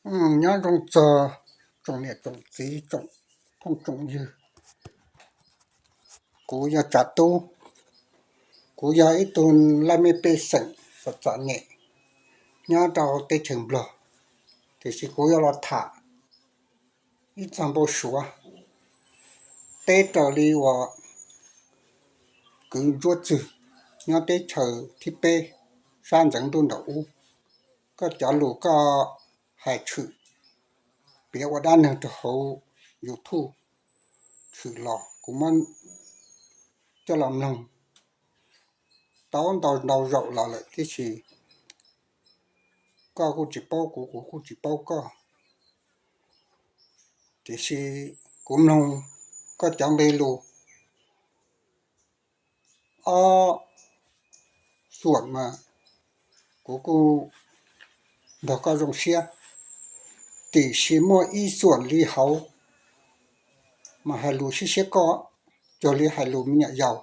Nyob zoo txog tsoom niam tsoom txiv, tsoom phooj tsoom ywg. Kuv yog Tsav Tub, kuv yog ib tug laj mej pej xeem txom txom nyem nyob rau teb chaws Nplog, tiam sis kuv yuav los tham ib txog npau suav teb raws li uas kwv Ntsuab Txwg nyob teb chaws thib peb sab ntxeev ntuj nram ub. Koj cov lus koj hais tshwm piav ua dab neeg rau hauv YouTube tshwm los kuv muab coj los mloog tau ntau ntau zaus los lawm tiam sis koj kuj tsis paub kuv, kuv kuj tsis paub koj. Tiam sis kuv mloog koj cov nqe lus ob xuam mas kuv kuj nrog koj zoo siab, tiam sis muaj ib xuam li hauv mas hais lus siab siab koj, cuag li hais lus me nyuam yaus,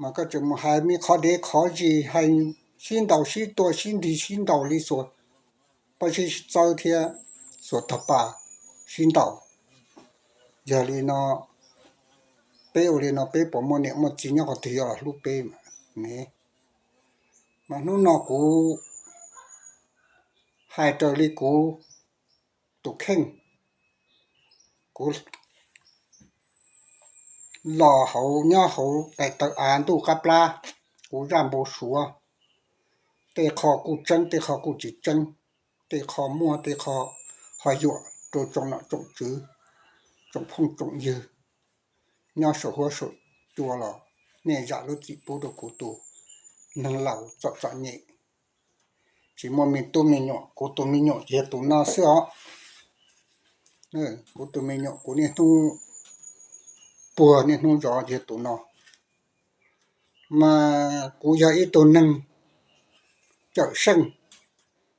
mas koj tseem mus hais me qhov dev qhov zis, hais sib ntaus sib tua sib nrig sib ntaus li xuas paj sib txawb thiab xuas tog pas sib ntaus. Yog li no, peb ua li no peb puas muaj niam muaj txiv nyob qhov twg yuav los hlub peb ne? Mas hnub no kuv hais raws li kuv tus kheej, kuv los hauv nyob hauv daim tawv av ntuj qab plab, kuv zaj npau suav, tej qho kuj tseeb tej qho kuj tsis tseeb, tej qho muaj tej qho ho yuam rau tsoom nom tsoom tswv, tsoom phooj tsoom ywg nyob saum huab saum cua los nej zam lub txim pub rau kuv tus neeg laus txom txom nyem, tsis muaj me tub me nyuam. Kuv tus me nyuam yog tus no xwb os. Kuv tus me nyuam kuv niaj hnub puag niaj hnub zov yog tus no. Mas kuv yog ib tug neeg cawm seej,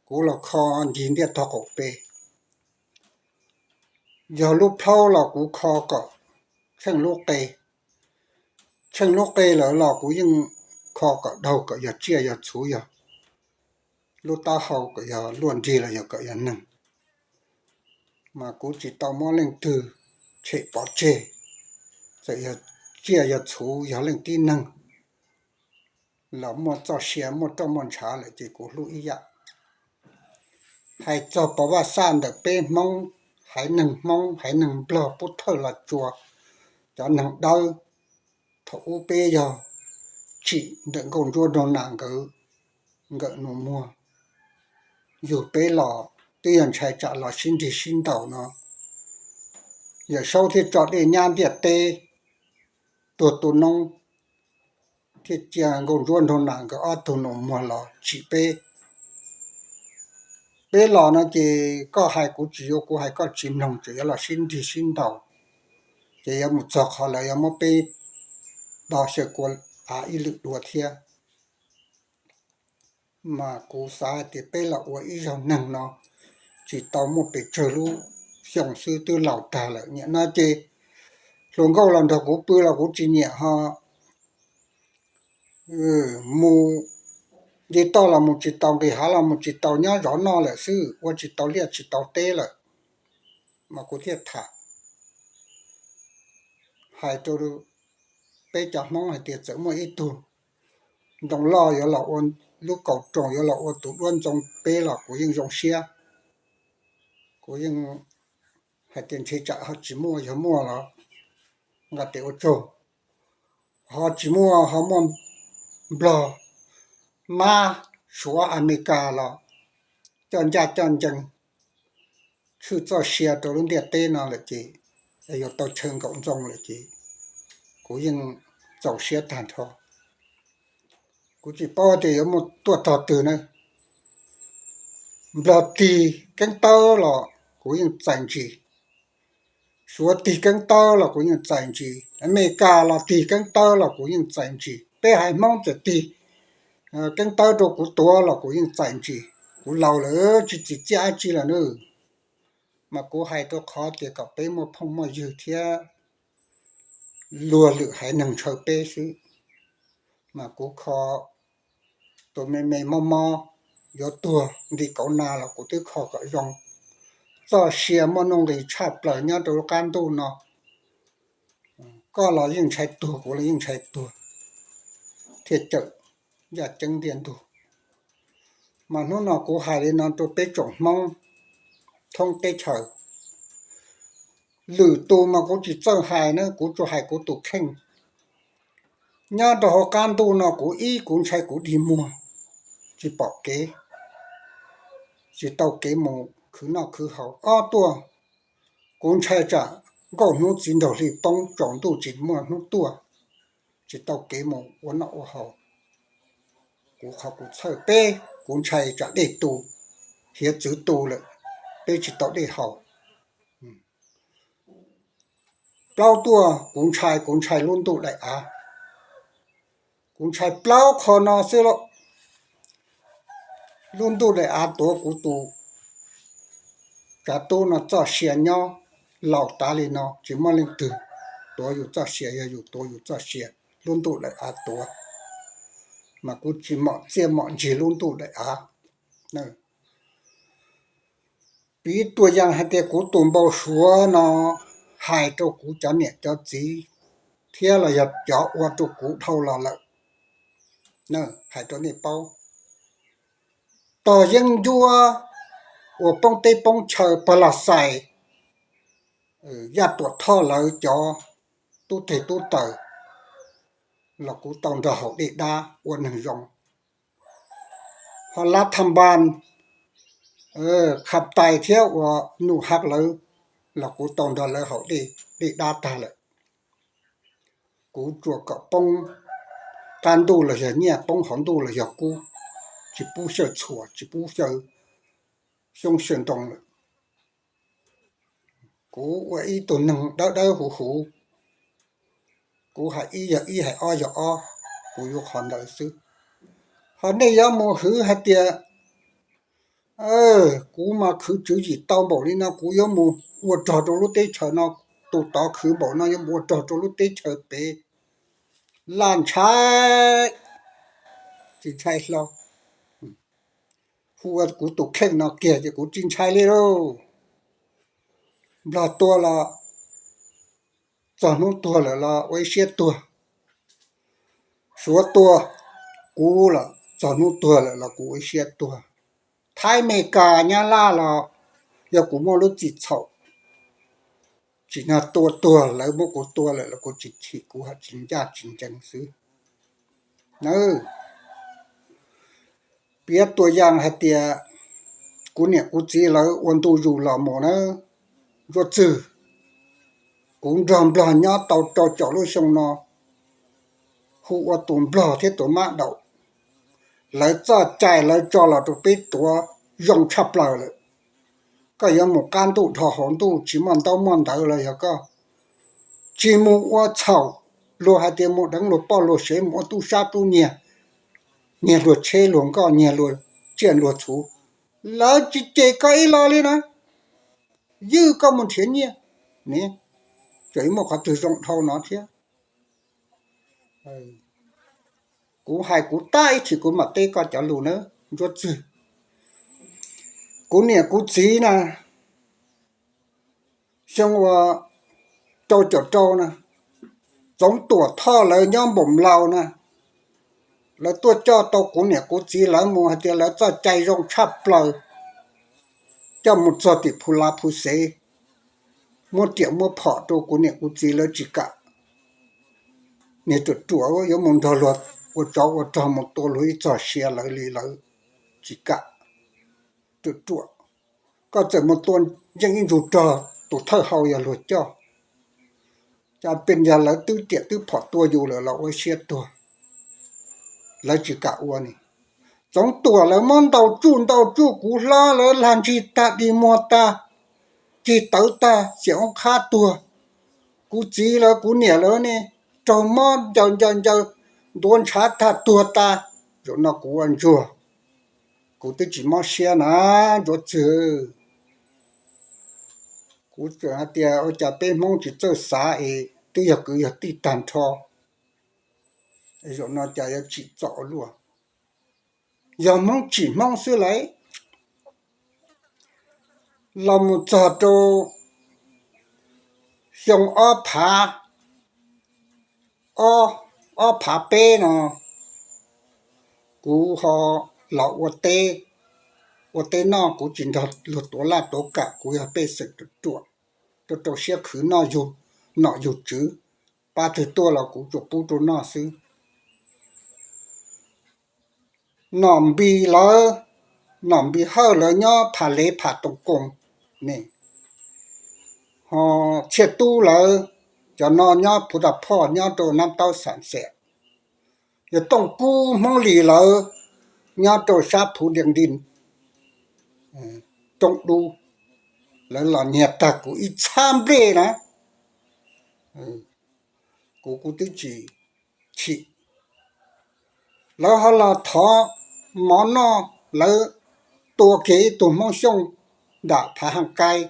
kuv los kho ncig ntiaj tog qaum pes. Yog lub plhaub los kuv kho kom tsheej lub qe, tsheej lub qe lawm los kuv yeej kho kom daug, kom yog tsiaj yog txhu, yog lub taub hau, kom yog luaj nrig los yog kom yog neeg. Mas kuv tsis tau muab leej twg tshem pov tseg, txawm yog tsiaj yog txhu, yog leej tib neeg los muaj txoj sia muaj roj muaj ntshav lawm ces kuv hlub ib yam. Hais txog pov vaj xaj ntawm peb Hmoob, haiv neeg Hmoob haiv neeg Nplog pub thawj los tsuas cov neeg dawb, thaum ub peb yog tsim ntawm Nkauj Ntsuab Nraug Nas nkawd nkawm nus muag, yug peb los twb yog ntshai tsam los sib nrig sib ntaus no, Yawm Saub thiaj tso dej nyab ntiaj teb tuag tu noob, thiaj cia Nkauj Ntsuab Nraug Nas nkawd ob tug nus muag los tsim peb. Peb los no ces koj hais kuv tsis yuav, kuv hais koj tsis mloog, tseem yuav los sib nrig sib ntaus, ces yuav mus txog qhov lawv yuav muab peb do xyaw kua av ib lwm dua thiab. Mas kuv xav hais tias peb los ua ib zaug neeg no tsis tau muaj pes tsawg lub xyoo xwb, twb laus tag lawm. Nim no ces hluas nkauj los nrog kuv pw los kuv tsis nyiam ho, mus nce toj los mus tsis tau, nqis hav los mus tsis tau, nyob zov noj lawm xwb, ua tsis tau liaj tsis tau teb lawm. Mas kuv thiaj tham hais rau peb cov Hmoob hais tias txawm muaj ib tug ntoo loj yuav los ua lub kaus roos, yuav los ua tus duab ntxoo peb los kuv yeej zoo siab. Kuv yeej hais tias ntshe tsam ho tsis muaj, yog muaj los nqa tes ua tsaug. Ho tsis muaj, ho muaj Nplog, Mab, Suav, Amelikas los coj ncaj coj ncees tshwj txoj sia rau lub ntiaj teb no lawm ces yuav tau chaw nkaum ntxoo lawm ces kuv yeej txaus siab tag nrho. Kuv tsis paub tias yuav muaj tuaj tog twg na. Nplog tig keeb tawb los kuv yeej txais ntsis, Suav tig keeb tawb los kuv yeej txais ntsis, Amelikas los tig keeb tawb los kuv yeej txais ntsis. Peb haiv Hmoob txawm tig keeb tawb rau kuv tuav los kuv yeej txais ntsis. Kuv laus lawm tsis txim txiaj dab tsi lawm na. Mas kuv hais rau qhov tias kom peb muaj phooj muaj ywg thiab luag lwm haiv neeg ntshaw peb xwb. Mas kuv kho tus me me mob mob, yuav tuag nti kauv na los kuv twb kho kom zoo. Txoj sia muaj nuj nqis tshaj plaws nyob rau lub qab ntuj no. Koj los yeej ntshai tuag, kuv los yeej ntshai tuag, thiaj cawm yaj ceeb ntiaj ntug. Mas hnub no kuv hais li no rau peb tsoom Hmoob thoob teb chaws. Lwm tus mas kuv tsis txawj hais na, kuv tsuas hais kuv tus kheej. Nyob rau hauv qab ntuj no kuv ib, kuv ntshai kuv dig muag, tsis pom kev, tsis tau kev mus khwv noj khwv haus. Ob tuaj, kuv ntshai tsam nkauj hnub txiv nraug hli poob tsaus ntuj tsis muaj hnub tuaj, tsis tau kev mus ua noj ua haus. Kuv qhov kuv txhawj peb, kuv ntshai tsam dej tu, hiav txwv tu lawm, peb tsis tau dej haus. Plaub tuaj, kuv ntshai, kuv ntshai lub ntuj daim av. Kuv ntshai plaub qho no xwb lauj. Lub ntuj daim av tuav kuv tus tsav tub no txoj sia nyob laus tas li no, tsis muaj leej twg tuav yus txoj sia, yog yus tuav yus txoj sia, lub ntuj daim av tuav, mas kuv tsis mom txiaj mom ntsig lub ntuj daim av. Piv tuam yaam hais tias kuv tus npau suav no hais rau kuv cov niam cov txiv thiab los yog cov ua rau kuv dhau los lawm, hais rau nej paub. Tog Yeeb Ncuab uas poob teb poob chaw pag los xais, Yaj Tuam Thoj lawv cov tub teg tub taws los kuv tau nrog haus dej dab ua neeg zoo. Ho Lav Tham Npas, Kham Tais thiab uas Num Haj lawv los kuv tau nrog lawv haus dej dab tag lawm. Kuv tsuas kom poob qab ntuj los yog nyiaj, poob hauv ntuj los yog kub, tsis pub xyaw txhuas, tsis pub xyaw xyoob xyaw ntoo lawm. Kuv ua ib tug neeg dawb dawb huv huv, kuv hais ib yog ib, hais ob yog ob, kuv yuav qhov ntawd xwb. Ho nej yuav mus hwv hais tias kuv mas khwv tswv yim tau npaum li no, kuv yuav mus ua rog rau lub teb chaws no, tus tod khwv npaum no yuav mus ua rog rau lub teb chaws pem, laj ntshai, tsis ntshai hlo. Hu ua kuv tus kheej no kiag ces kuv tsis ntshai li lauj. Nplog tua los txog hnub tuag lawm los ua ib siab tuag. Suav tua kuv los txog hnub tuag lawm los kuv ua ib siab tuag. Thaib, Mes Kas, Nyab Laj los yog kuv muaj lub txim txhaum tsim nyog tua tuag, lawv muab kuv tua lawm los kuv tsis chim, kuv hais tsis ncaj tsis ncees xwb na. Piav tuam yaam hais tias kuv niam kuv txiv lawv ua ntu zus los mus na, Ntsuab Txwg, kuv nrog nplog nyob tau rau caum lub xyoo no, hu ua tus nplog thiab tus mab daum, lawv txoj cai lawv tso los rau peb tuav zoo tshaj plaws lawm. Koj yuav mus qab ntuj dhau hauv ntuj tsis muaj ntaub muaj ntawv los yog koj tsis mus ua txhaum, luag hais tias mus deev luag poj luag sev, mus ua tub sab tub nyiag, nyiag luag tsheb luag nkoj, nyiag luag tsiaj luag txhu, lawv tsis cem koj ib los li na, ywj koj mus nrhiav nyiaj ne, tseem muaj qhov twg zoo dhau no thiab. Kuv hais kuv tab ib chim kuv mam teb koj cov lus na, Ntsuab Txwg. Kuv niam kuv txiv na, xyoo uas rau caum rau na, Txoov Tuam Thoj lawv nyob Npaum Lau na, lawv tuaj coj tau kuv niam kuv txiv lawv mus hais tias lawv txoj cai zoo tshaj plaws, coj mus txog tim Phu La Phu Xev, muab riam muab phom rau kuv niam kuv txiv lawv tsis kam. Niag ruam ruam yuav mus nrog luag ua tsov ua rog mus tua luag ib txog sia lawv li lawv tsis kam. Ruam ruam, koj txawm mus tua yeej ib ntsug rog tus thawj hau yog luag coj, cas pes yog lawv twb riam twb phom tua yus lawm los ua siab tuag, lawv tsis kam ua ni. Txoov Tuam lawv muab ntaus tsuj ntaus tsuj kuv hlob lawv lag ntsig tag dig muag tag, cig tawv tag xiam oob qhab tuag. Kuv txiv lawv kuv niam lawv ne, raug mob ncaws ncaws ncaws, ntuav ntshav tag tuag tas. Zaum no kuv ua ntsuag, kuv twb tsis mob siab na, Ntsuab Txwg. Kuv tseem hais tias ua cas peb Hmoob tsis txawj xav es twb yog kwv yog tij tag nrho, zaum no cas yuav tsim txom ua luaj. yog Hmoob tsim Hmoob xwb lauj. Los mus txog rau xyoo ob phav, ob, ob phav peb no, kuv ho los ua teb, ua teb noj, kuv tsis nrog luag tuav laj tuav kam, kuv yog pej xeem ruam ruam, rau rau siab khwv noj yug nom yug tswv, pab twg tuaj los kuv tsuas pub rau noj xwb. Nom Npis lawv, Nom Npis Hawj lawv nyob Pham Lev Pham Toom Koos ne, ho Txhiaj Tub lawv, cov no nyob Phuv Tam Phoj nyob rau Nab Taub Xam Xeem, yog Tooj Kub Hmoob Lis lawv nyob rau sab Phuv Dias Dis, Roob Dub, lawv los nyiag tag kuv ib txhab nplej na, kuv kuv twb tsis chim. Lawv ho los thov mov noj, lawv tua kiag ib tug Hmoob Xyooj nram Phav Haj Kaib,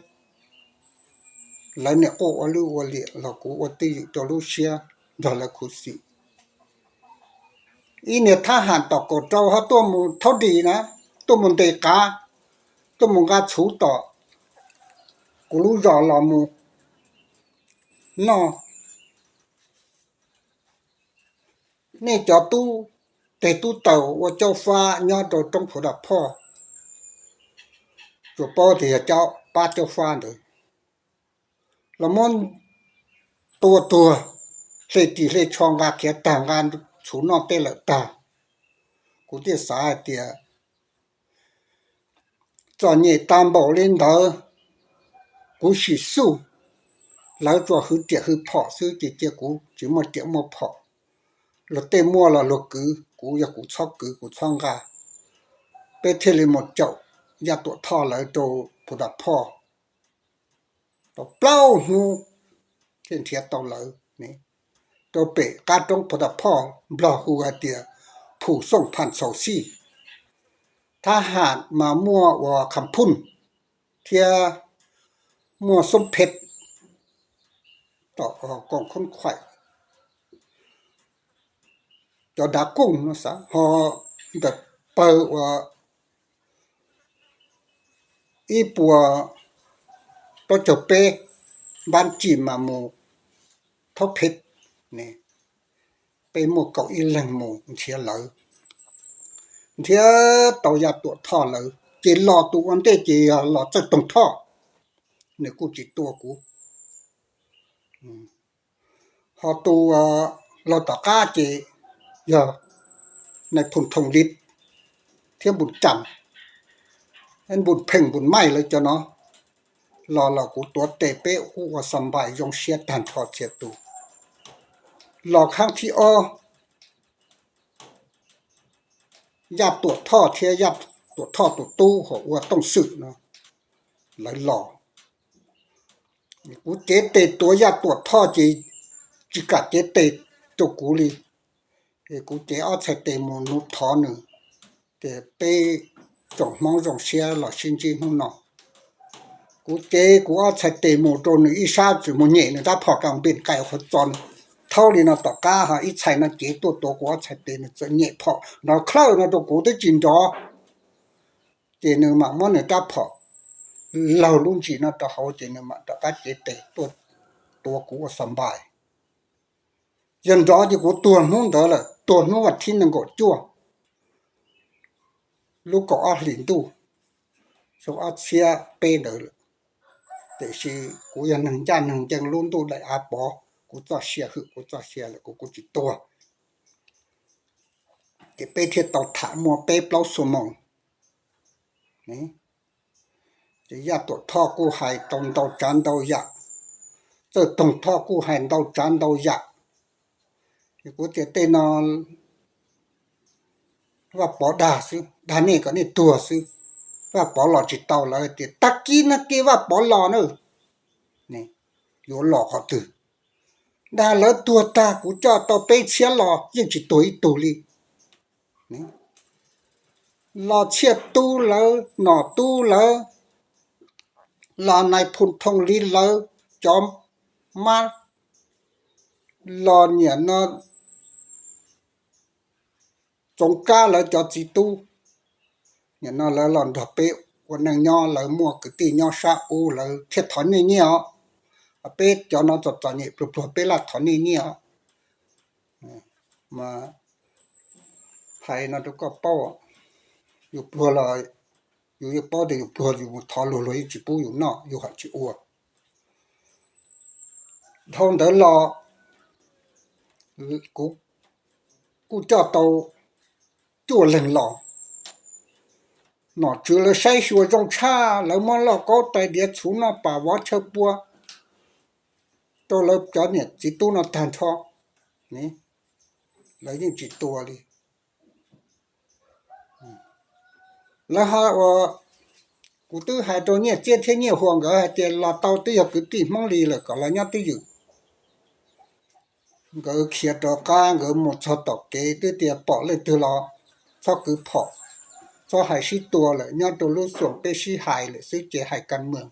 lawv niam quaj ua lwj ua liam los kuv ua twj ywm rau lub siab nrog lawv khuv xim. Ib niag thab ham tom kaum rau ho tuaj mus thaub dis na, tuaj mus ntes qav, tuaj mus nqa txhuv tom kuv lub zos los mus noj. Nej cov tub teg tub taws ua cauj fab nyob rau roob Phuv Tam Phoj, tsuas paub tias yog cov pab cauj fab ntawd los muab tua tuag, hle ris hle tsho nqa khiav tag, nqa txhuv noj tej lawm tag. Kuv thiaj xav hais tias txom nyem tag npaum li ntawd, kuv sim xuj, lawv tsuas hwv riam hwv phom xwb ces cia kuv tsis muaj riam muaj phom. Luag tej muaj los luag kwv, kuv yog kuv txhob kwv kuv txhob nqa. Peb thiaj li mus caum Yaj Tuam Thoj lawv rau Phuv Tam Phoj tau plaub hnub thiaj nrhiav tau lawv. Rau pem qab roob Phuv Tam Phoj, Nplog hu hais tias Phu Xooj Pham Xaus Xij, thab ham mas muaj ua Kham Phun thiab muaj Xoob Phem, tom Koom Khoob Khuaim, cov dav kooj no xav ho ntawm pawg ua ib puas plaub caug peb, Npab Tsim mas mus Thaub Phem ne. Peb muaj kaum ib leeg mus nrhiav lawv, nrhiav tau Yaj Tuam Thoj lawv ces los tus ua ntej ces yog los Txawj Toog Thoj, nws kuj tsis tua kuv. Ho tus laug tom qab ces yog nais Phoo Thoom Lis thiab Npus Cam, Npus Pheej Npus Maij lawv cov no los los kuv tuav tes peb ua xas npais zoo siab tag nrho txhia tus. Los khab thib ob, Yaj Tuam Thoj thiab Yaj Tuam Thoj tus tub uas ua Tooj Xwm no lawv los. Kuv cev tes tuav Yaj Tuam Thoj ces tsis kam cev tes rau kuv li. Es kuv cev ob txhais tes mus nuv thov nws tias peb tsoom Hmoob zoo siab los sib ntsib hnub no. Kuv cev kuv ob txhais tes mus rau nws ib sab tsis mus nyem nws rab phom kas npes qais qhov txos, thaub li no tom qab ho ib txhais no cev tuaj tuav kuv ob txhais tes, nws txawm nyem phom nrov khlawj no rau kuv twb tsis nrov. Ces nws mam muab nws rab phom laug lub ntsis no rau hauv ces nws mam rov qab cev tes tuaj tuav kuv ua xas npais. Yog nrov ces kuv tuag hnub ntawd lawm, tuag hnub vas thib nees nkaum cuaj, lub kaum ob hlis ntuj, xyoo ob txhiab peb ntawd lawm. Tiam sis kuv yog neeg ncaj neeg ncees, lub ntuj daim av pov kuv txoj sia, hwm kuv txoj sia lawm, kuv kuj tsis tuag. Ces peb thiaj tau tham muaj peb plaub xuab moos. Ces Yaj Tuam Thoj kuj hais tau ntau tsav ntau yam, Txawj Toog Thoj kuj hais ntau tsav ntau yam. Ces kuv tias tej no Vaj Pov dag xwb, dag nej kom nej tuag xwb. Vaj Pov los tsis tau, lawv tias tag kis nag kis Vaj Pov los na. Yuav los qhov twg? Dag lawv tuag tag kuv coj tau peb txhiab los yeej tsis tuag ib tug li. Los Txhiaj Tub lawv, Nom Tub lawv, los nais Phoo Thoom Lis lawv, cov mab, los niam no Txoov Kab lawv cov txiv tub, Nim no lawv los nrog peb ua neej nyob, lawv muaj kwv tij nyob sab ub, lawv thiaj thov nej nyiaj os. Peb cov no txom txom nyem pluag pluag peb laj thov nej nyiaj os. Mas hais no rau koj paub, yus pluag los yus yeej paub tias yus pluag, yus mus thov luag, luag yeej tsis pub yus noj, yus ham tsis ua. Dhau ntawd los kuv kuj coj tau cuaj leeg los. Nom tswv lawv saib xyuas zoo tshaj, lawv muab lauj kaub tais diav txhuv noj pam vov chaw pua rau lawv cov niam txiv tub no tag nrho, lawv yeej tsis tua li. Lawv ho ua, kuv twb hais rau Nyiaj Txiab thiab Nyiaj Huas nkawd hais tias los tau twb yog kwv tij Hmoob li lawm kom los nyob twj ywm. Nkawd khiav rov qab, nkawd mus txog tom kev twb tias pom leej twg los txhob kwv phom, txhob hais sib tua lawm, nyob rau lub xyoos peb sib hais lawm xwb ces hais kas mwg.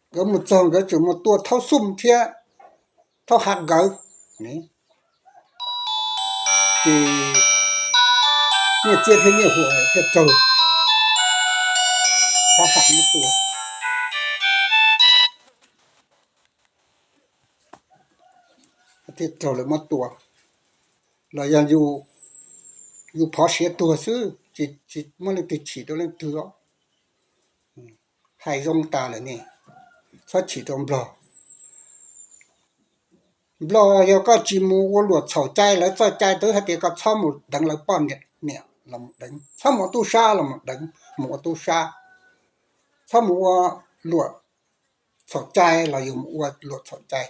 Nkawd mus txog nkawd tseem mus tua thaub xum thiab thaub hav nkawd. Ces Nyiaj Txiab thiab Nyiaj Huas thiaj raug thaub hav muab tua. Thiaj raug lawv muab tua, los yog yus phov siav tuag xwb, tsis muaj leej twg chim rau leej twg os. Hais zoo tas lawm ne, txhob chim rau Nplog. Nplog yog koj tsis mus ua luam txhaum cai, lawv txoj cai twb hais tias koj txhob mus deev lawv poj niam los mus deev, txhob mus ua tub sab los mus deev, mus ua tub sab, txhob mus ua luam txhaum cai los yus mus ua luam txhaum cai.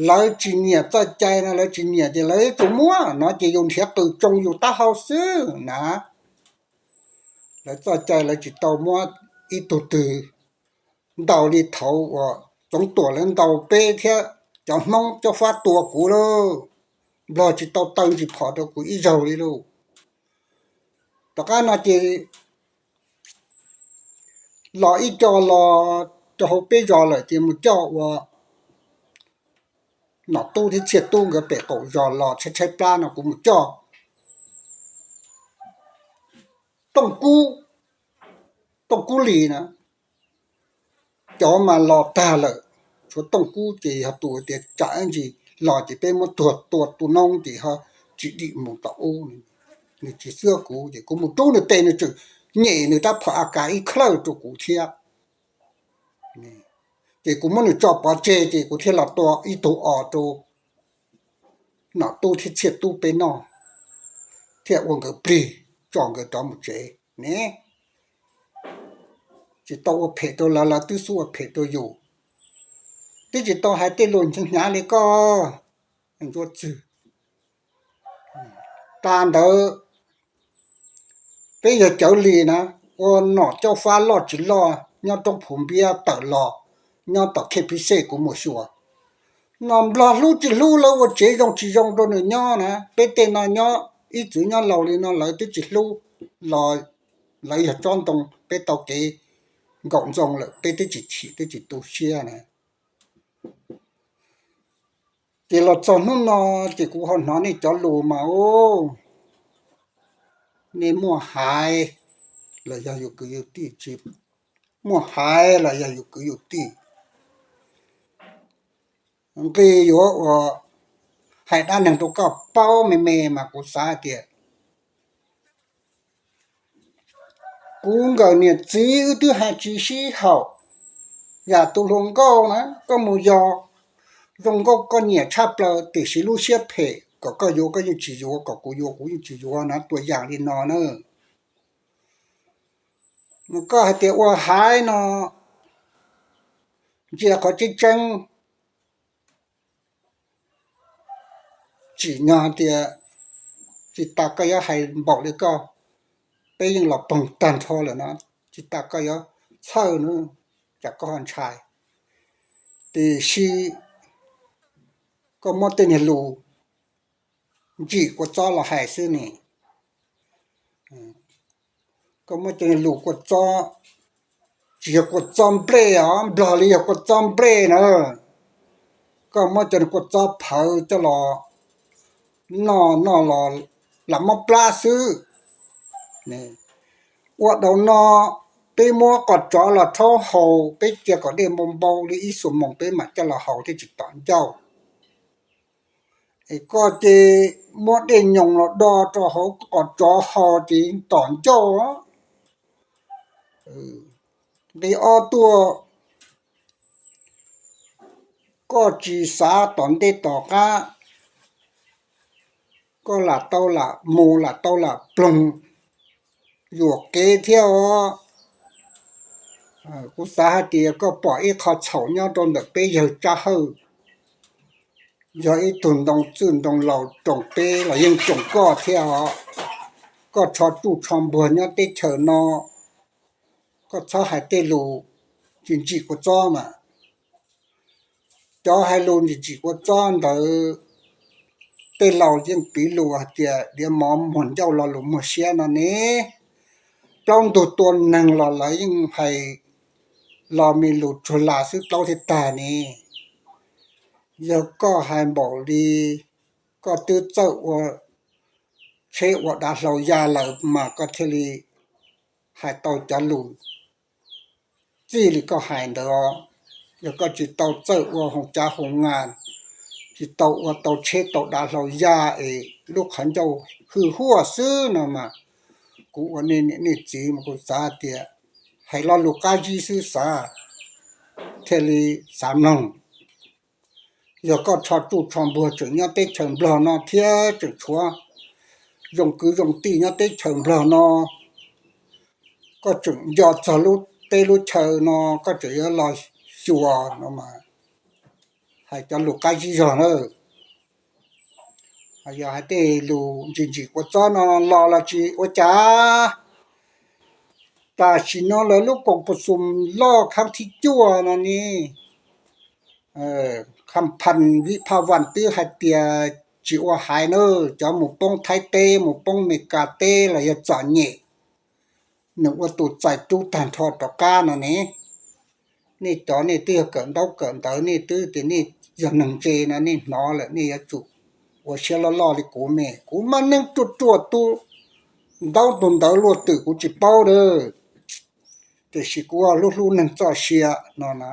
Lawv tsis nyiam txoj cai no, lawv tsis nyiam ces lawv ib tug muab no ces yus nrhiav qws tsoo yus taub hau xwb na. Lawv txoj cai lawv tsis tau muab ib tug twg ntaus li thaud uas Txoov Tuam lawv ntaus peb thiab cov Hmoob Cob Fab tua kuv lauj. Nplog tsis tau taw ntsis phom rau kuv ib zaug li lauj. Tom qab no ces los ib co los rau hauv peb zos lawm ces mus coj ua Nom Tub thiab Txhiaj Tub nkawd pem qaum zos los tshaib tshaib plab no kuv mus coj Tooj Kub, Tooj Kub Lis na, cov mas los tag lawm, tshuav Tooj Kub ces yog tus tias tsam ib ntsis los ces peb muab tuag tua tu noob ces ho tsis dim mus tom ub. Nws tsis xwb kuv ces kuv mus rub nws tes nws tseem nyem nws rab phom A K ib klawj rau kuv thiab. Ces kuv muab nws tso pov tseg ces kuv thiaj los tua ib tug os rau Nom Tub thiab Txhiaj Tub peb noj, thiaj ua nkawd plig tso nkawd rov mus tsev ne. Tsis tau ua phem rau lawv, lawv twb xub ua phem rau yus. Twb tsis tau hais tej lus hnyav li koj, Ntsuab Txwg. Tas ntawd peb yog cawv li na, ua nom cauj fab loj tsis loj nyob roob Phuv Npiab tawm los nyob tom Khej Pib Xej kuv mus xyuas. Nom Nplog hlub tsis hlub, lawv ua tsev zoo tsis zoo rau nws nyob na. Peb tej no nyob ib txwv nyob laus li no lawv twb tsis hlub los lawv yog tsob ntoo, peb tau kev nkaum ntxoo lawm peb twb tsis chim twb tsis tu siab na. Ces los txog hnub no ces kuv ho hnov nej cov lus mas, u, nej muaj haiv los yog yus kwv yus tij, tsis muaj haiv los yog yus kwv yus tij. Nqi yuav ua hais dab neeg rau koj paub me me mas kuv xav hais tias kuv nkawm niam txiv wb twb hais tsis sib haum. Yam tus hluas nkauj na, koj mus yos zoo nkauj koj nyiam tshaj plaws, tiam sis lub siab phem, kom koj yuav koj yeej tsis yuav, kom kuv yuav kuv yeej tsis yuav na, tua yam li no na. Koj hais tias ua haiv no ntsia qhov tseeb tseeb, tsim nyog hais tias tsis tas koj yuav hais npaum li koj, peb yeej los poog tag nrho lawm no, tsis tas koj yuav txhawj na, tsam koj ho ntshai. Tiam sis koj muab tej niag lus ntsim kua txob los hais xwb ne. Koj muab cov niag lus kua txob, tsis yog kua txob nplej os, Nplog li yog kua txob nplej na. Koj muab cov niag kua txob phawv coj los noj, noj los lam mob plab xwb. Ua dhau no, peb muab qos tsov los rhaub haus, peb cia kom dej npau npau li ib xuab moos peb mam coj los haus thiaj tsis tom ncauj. Es koj ces muab dej nyoos los do rau hauv qos tsov haus ces tom ncauj. Nqe ob tuaj, koj tsis xav tom ntej tom qab, koj lam tau lam mus lam tau lam ploog yuam kev thiab os. Kuv xav hais tias koj pom ib qho txhaum nyob rau ntawm peb yawg Tsab Hawj, yog ib tug ntoo txwj ntoo laus roos peb los yeej roos koj thiab os. Koj tsho tsuj tsho npuag nyob teb chaws no, koj txhob hais tej lus ntsim ntsim kua txob mas. Cov hais lus ntsim ntsim kua txob ntawd, tej laus yeej piv lus hais tias diav mov muag ncauj lo lus muag siab no ne. Plaub ntug tua neeg los lawv yeej hais lo me lus tsuag las xwb plaub thiaj tag ne. Yog koj hais npaum li koj twb txawj ua tsheb ua dav hlau ya lawm mas koj thiaj li hais tau cov lus txij li koj hais ntawd os. Yog koj tsis tau txawj ua hoo cav hoo nas, tsis tau ua tau tsheb tau dav hlau ya es lub qhov ncauj hwj huaj xwb no mas, kuv ua nej niam nej txiv mas kuv xav tias hais lo lus qab zib xwb xav, thiaj li xav mloog. Yog koj tsho tsuj tsho npuag tseem nyob teb chaws Nplog no thiab tseem tshuav zoo kwv zoo tij nyob teb chaws Nplog no, koj tseem nco txog lub teb lub chaw no, koj tseem yuav los xyuas no mas hais cov lus qab zib zog na. Yog hais tej lus ntsim ntsim kua txob no los los tsis ua cas. Tam sim no lawv lub koom pus xum loj khab thib cuaj no ne, Kham Phas Vij Phaj Vas twb hais tias tsis ua haiv na, cov mus poob Thaib teb mus poob Meskas teb los yog txom nyem, nws ua tus txais rub tag nrho rov qab no ne. Nej cov nej twb yog kawm ntaub kawm ntawv, nej twb tias nej yog neeg ntse no nej hnov lawm nej yuav tsum ua siab loj loj li kuv me. Kuv mas neeg ruam ruam tus ntaub tus ntawv luaj twm kuv tsis paub a. Tiam sis kuv hlub hlub neeg txoj sia no na.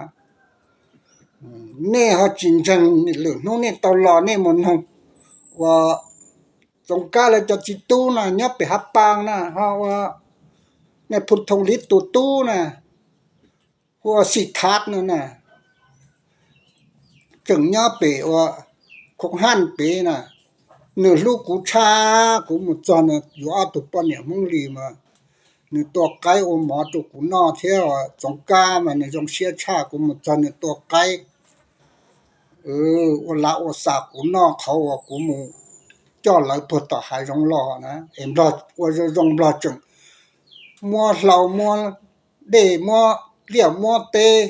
Nej ho tsis ntseeg, lwm hnub nej tau los nej mus noog ua Txoov Kab lawv cov txiv tub na nyob pem Hav Paas na, ho ua nej Phu Thoo Liv tus tub na, hu ua Xim Thav no na, tseem nyob pem ua Khoom Haj pem na. Nws hlub kuv tshaj, kuv mus txog nws yuav ob tug poj niam Hmoob Lis mas nws tua qaib ua mov rau kuv noj thiab. Txoov Kab mas nws zoo siab tshaj, kuv mus txog nws tua qaib ua lav ua xam kuv noj qhov uas kuv mus coj lawv puag tom hav zoov los na. Es Nplog ua zoo zoo Nplog tseem muab hlau muab dej muab liaj muab teb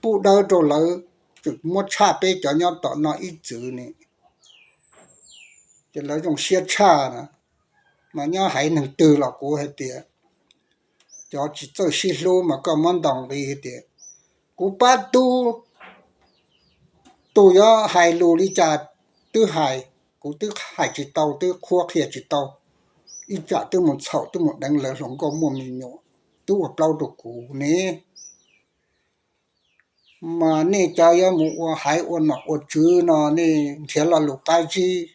pub dawb rau lawv, tseem muab tshaj peb cov nyob tom no ib txwm ne. Ces lawv zoo siab tshaj na. Mas nyob haiv neeg twg los kuv hais tias cov tsis txawj sib hlub mas koj muab ntaus nqi tias kuv pab tub, tus yuav hais lus li cas twb hais, kuv twb hais tsis tau, twb qhuab qhia tsis tau. Ib tsam twb mus txhaum twb mus deev lawv hluas nkauj muaj me nyuam, twb ua plaub rau kuv ne. Mas nej cov yuav mus ua haiv ua nom ua tswv no nej nrhiav lo lus qab zib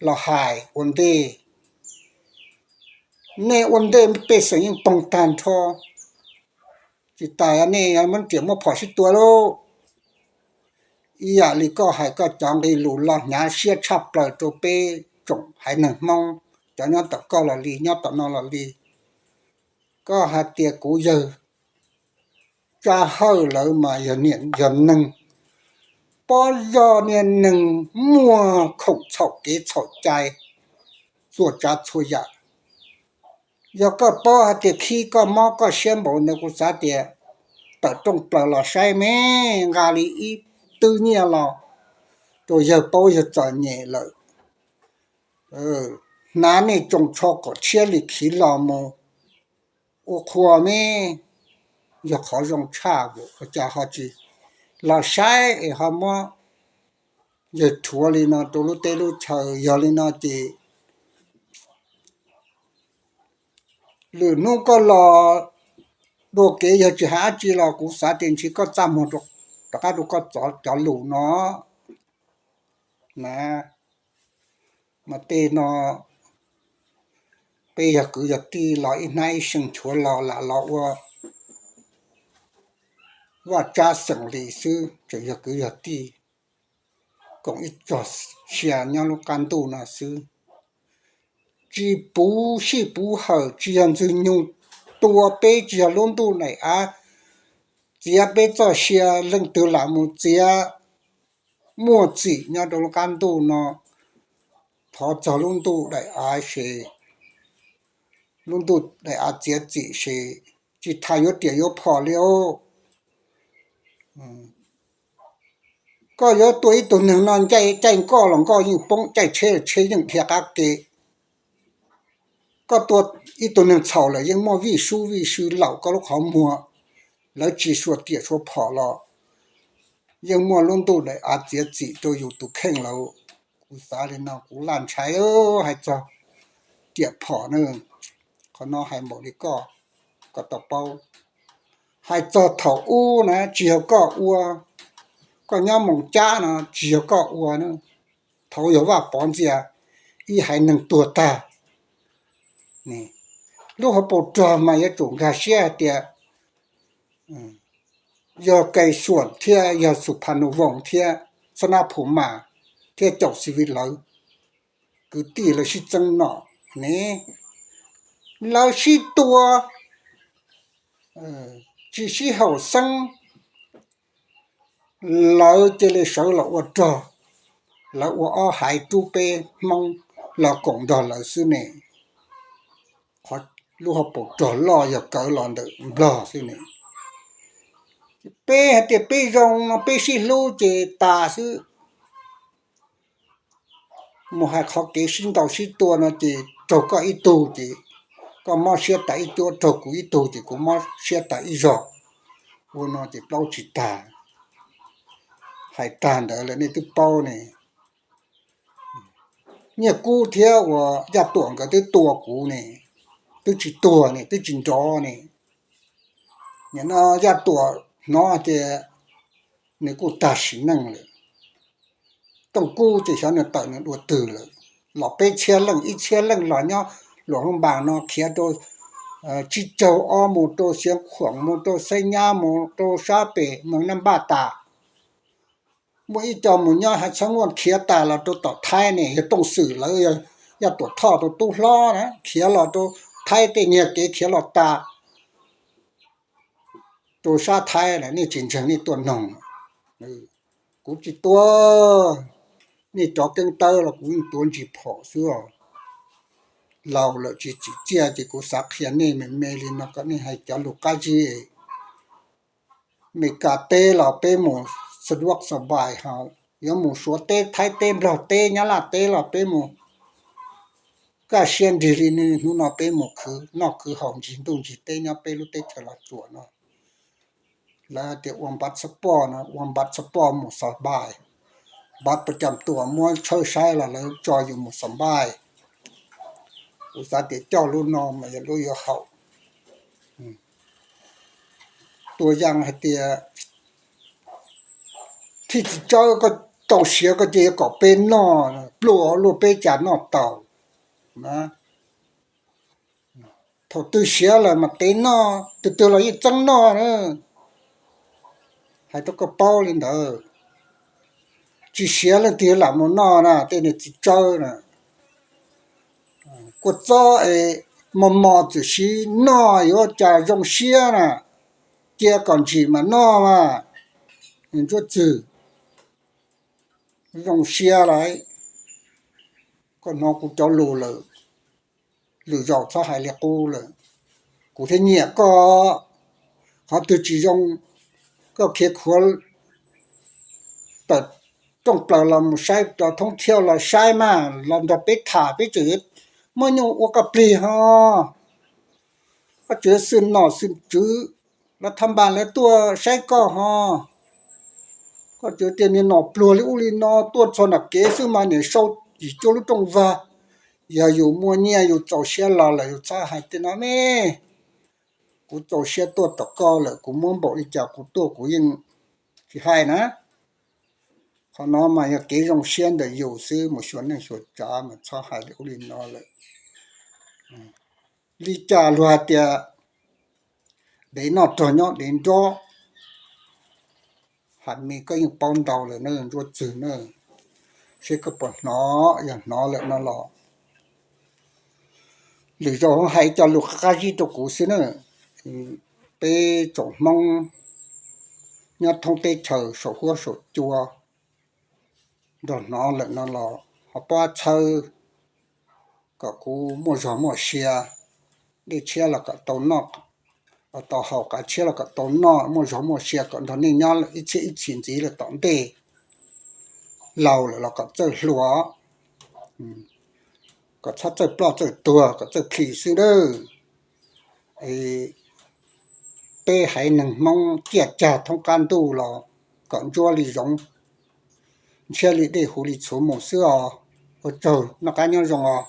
los hais ua ntej. Nej ua ntej pej xeem yeej poog tag nrho, tsis tas nej yuav muab riam muab phom sib tua lauj. Ib yam li koj hais koj cov nqe lus los hnyav siab tshaj plaws rau peb tsoom haiv neeg Hmoob, cov nyob tom koj los li, nyob tom no los li. Koj hais tias kuv yawg Tsab Hawj lawv mas yog neeg, pob zog niag neeg muag khoom txhaum kev txhaum cai txhua tsav txhua yam. Yog koj paub hais tias khib koj mob koj siab npaum ntawd kuv xav tias tawm rooj plaws los saib me, nqa li ib twb nyiaj los rau yawg paub yawg txom nyem lawm. Hnav nej tsoos tsho kom tshiab li khiv los mus ua qhua me, yog qhov zoo tshaj, ua cas ho tsis los saib es ho muab yawg rhuav li no rau lub teb lub chaw. Yog li no ces Lwm hnub koj los dua kev yog tsis hais dab tsi los kuv xav tias ntshe koj txaj muag rov qab rau koj cov lus no na. Mas tej no peb yog kwv yog tij los ib hnab ib seem nchuav los lam los ua vaj tsab xeem li xwb, tseem yog kwv yog tij koom ib txog sia nyob lub qab ntuj no xwb. Tsis puv sij puv hawm, tsis yog Ntxwg Nyoog tua peb, tsis yog lub ntuj daim av txiav peb txoj sia, leej twg lam mus txiav muaj txim nyob rau lub qab ntuj no. Thov txog lub ntuj daim av se, lub ntuj daim av txiav txim se, tsis tas yuav riam yuav phom li os. Koj yuav tua ib tug neeg no, caij nkoj los nkoj yeej poob, caij tsheb los tsheb yeej dhia qab ke. Koj tua ib tug neeg txhaum lawm yeej muaj vij sub vij sw laum koj lub qhov muag, lawv tsis suav riam suav phom los yeej muaj lub ntuj daim av txiav txim rau yus tus kheej lawm. Kuv xav li no kuv laj ntshai hais txog riam phom na. Qhov no hais npaum li koj, koj tau paub. Hais txog thaum ub na tsis yog koj ua, koj nyob Moos Cab no tsis yog koj ua na, thaum yog Vaj Pov ntxias ib haiv neeg tuag tag. Lub hauv paus rog mas yuav tsum nkag siab hais tias yog Kais Xuam thiab yog Xus Phas Nus Voos thiab Xab Nab Phum Mas thiab Caum Xis Vis lawv kwv tij lawv sib txeeb nom ne, lawv sib tua, tsis sib haum xeeb, lawv cia li sawv los ua rog, lawv ua ob haiv rub peb Hmoob los koom nrog lawv xwb ne. Qhov lub hauv paus rog loj yog kawv los ntawm Nplog xwb ne. Peb hais tias peb zoo no peb sib hlub ces tas xwb. Mus hais qhov kev sib ntaus sib tua no ces raug koj ib tug ces koj mob siab tas ib cuab, raug kuv ib tug ces kuv mob siab tas ib zog. Ua no ces plaub tsis tag. Hais tag ntawd lawm nej twb paub ne. Nyiaj Kub thiab uas Yaj Tuam nkawd twb tua kuv ne, twb tsis tuag ne, twb tsis nrov ne. Nim no Yaj Tuam hnov tias nws kuj tag sim neej lawm. Tooj Kub ces xyov nws tawm nws dua twg lawm. Los peb txhiab leej, ib txhiab leej los nyob Luam Hlob Npas no khiav rau Tsib Caug Ob, mus rau Xiav Khuam, mus rau Xaib Nyab, mus rau sab pem Moos Naj Npaj tas. Muaj ib co mus nyob Haj Txhab Nuaj khiav tas los rau tom Thaib ne, yog Tooj Xwm lawv, Yaj Tuam Thoj rau tub hlob na, khiav los rau Thaib tej nyiag kev khiav los tas rau sab Thaib lawm, nej tsis ntseeg nej tuaj noog. Kuv tsis tua, nej rov keeb tawb los kuv yeej tuav ntsis phom xwb os. Laus lawm tsis tsim txiaj ces kuv xav qhia nej me me li no kom nej hais cov lus qab zib. Meskas teb los peb mus saduab sabais, ho yuav mus Suav teb, Thaib teb, Nplog teb, Nyab Laj teb los peb mus kaj siab nrig li. Hnub no peb mus khwv noj khwv haus ncig ntuj ncig teb nyob peb lub teb chaws Los Tsuas no. Lawv tias ua npav xab poj no, ua npav xab poj mus sabais, npav pas cam tuam muab tshawb saib los lawv tso yus mus sabais. Kuv xav tias coj lub no mas yog lub yuav haum. Tua yaj hais tias thij txiv tsawb koj tau siav koj cia yuav kom peb noj, pluaj luaj peb cas noj tau. Thaum twg siav lawm mas tev noj, twg twg los yeej txeeb noj na. Hais rau koj paub li ntawd. Tsis siav leej twg lam mus noj na, tej niag txiv tsawb na. Kua txob es mos mos txwm siv noj yuav cas zoo siab na. Cia kom ntsim mas noj mas. Ntsuab txwg zoo siab lauj. Koj hnov kuv cov lus lawm, lwm zaus txhob hais li qub lawm. Kuv thiaj nyiam koj. Qhov twg tsis zoo, koj khiav khuav tawm rooj plaws los mus saib, rau thoob thiauj los saib mas los nrog peb tham, peb tseem muab nyuj ua koj plig ho. Koj tseem xwm nom xwm tswv los thaj npas lawv tuaj saib koj ho. Koj tseem tias niag nom pluag li ub li no tuaj txog nram kev xwb mas niam sau yim cuaj lub rooj vag, Yog yus muaj nyiaj yus txaus siab los lawm yus txhob hais tej no me. Kuv txaus siab tuaj tom koj lawm, kuv muab npaum li cas kuv tuaj kuv yeej tsis hais na. Qhov no mas yog kev zoo siab ntawm yus xwb, mus xyuas neej xyuas tsav mas txhob hais li ub li no lawm. Li cas luag hais tias dev noj rog nyob dev nrob, hais me koj yeej paub ntau lawm na Ntsuab Txwg na, seb koj puas hnov, yog hnov lawm no los. Lwm zaus hais cov lus qab zib rau kuv xwb na. Peb tsoom Hmoob nyob thoob teb chaws saum huab saum cua nrog hnov lawm no los ho pab txhawb kom kuv muaj zog muaj sia, dej tshiab los kom tau noj, tau haus, qav tshiab los kom tau noj, muaj zog muaj sia kom nrog nej nyob ib txhiab ib txhis ntxiv lawm tom ntej. Laus lawm los kom txawj hluas, kom txhob txawj ploj txawj tuag, kom txawj plhis xwb nawb. Peb haiv neeg Hmoob ciaj cag thoob qab ntuj los kom ntsuab li zoov, ntshiab li dej, huv li txhuv mus xwb os. Ua tsaug, noj qab nyob zoo os.